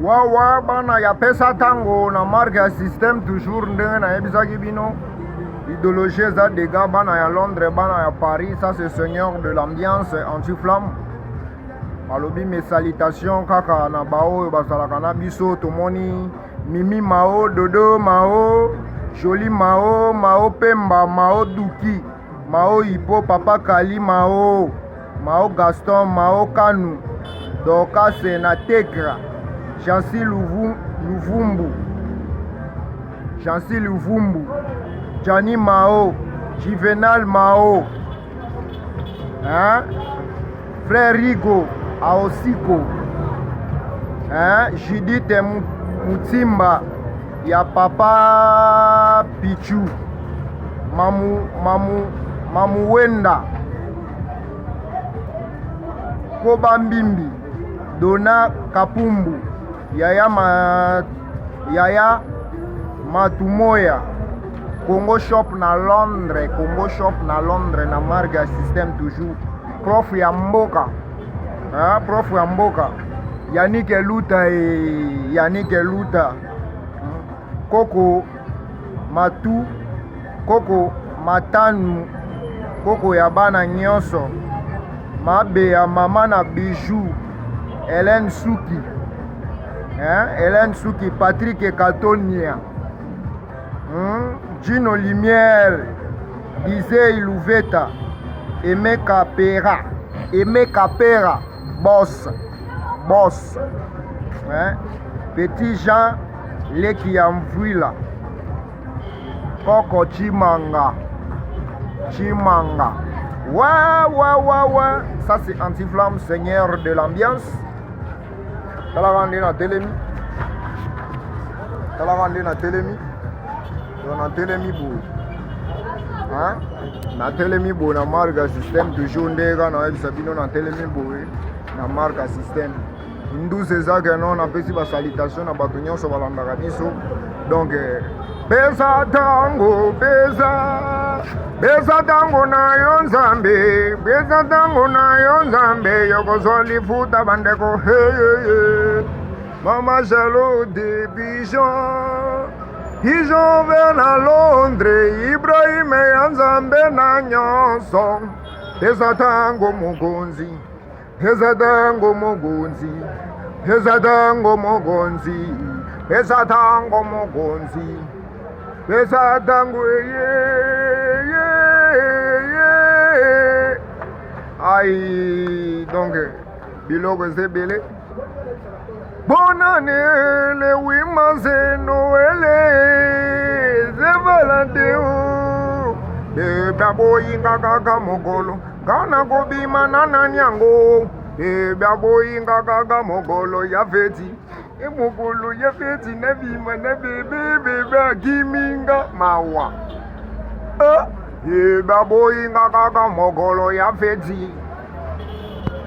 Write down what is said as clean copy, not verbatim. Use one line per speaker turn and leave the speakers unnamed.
Wawa bana ya pesa tango na marque ya système toujours ndenge nayebisaki bino idéologie eza dega bana ya Londres bana ya Paris ça c'est seigneur de l'ambiance anti-flamme alobi mes salutations kaka na baoyo bazalaka na biso tomoni Mimi Mao Dodo Mao Jolie Mao Mao Pemba Mao Duki Mao Ipo Papa Kali Mao Mao Gaston Mao Kanu Dorcas na Tegra Jancy Luvu, Luvumbu Jancy Luvumbu Gianni Mao Juvenal Mao hein? Frère Rigo Aosiko hein? Judith Mutimba ya Papa Pichu Mamu, Mamu, Mamu Wenda Koba Mbimbi Dona Kapumbu Yaya, ma, Yaya Matumoya Congo Shop na Londres, Congo Shop na Londres na marque ya système toujours. Prof ya mboka. Hein, prof ya mboka. Yannick Eluta et Yannick Eluta. Koko Matu, Koko Matanu, Koko ya bana nyonso. Mabe ya mama na bijou. Hélène Suki. Hein, Hélène Suki, Patrick Katonia. Gino Lumière, Dizei Luveta, Aimé Kapera, Aimé Kapera, boss, boss. Hein? Petit Jean Leki ya Mvuila, Koko Chimanga, Chimanga. Ouais, ouais, ouais, ouais. Ça c'est Antiflamme, seigneur de l'ambiance. Talaka nde na telemi. Talaka nde na telemi. Donc na telemi boye. Hein? Na telemi boye na marque ya système toujours nde kaka nayebisa bino na telemi boye na marque ya système. Ndusu eza ke non napesi ba salutation na bato nyonso balandaka biso donc eh, pesa tango pesa pesa tango na yo nzambe pesa tango na yo nzambe yokozwa lifuta bandeko hey, hey, hey. mama Charlotte pigeon pigeon vers na Londres Ibrahim ya nzambe na nyonso pesa tango mokonzi Pesa tango mokonzi, pesa tango mokonzi, pesa tango mokonzi, pesa tango ye ye ye. Ai donc biloko eza ebele. Bonne année, le 8 mars, Noël, c'est Valentin. Bebe aboyinga kaka mokolo nga nakobima na nani yango bebe aboyinga kaka mokolo ya feti e mokolo ya feti nabima na bebe bebe akiminga mawa eh, bebe aboyinga kaka mokolo ya feti.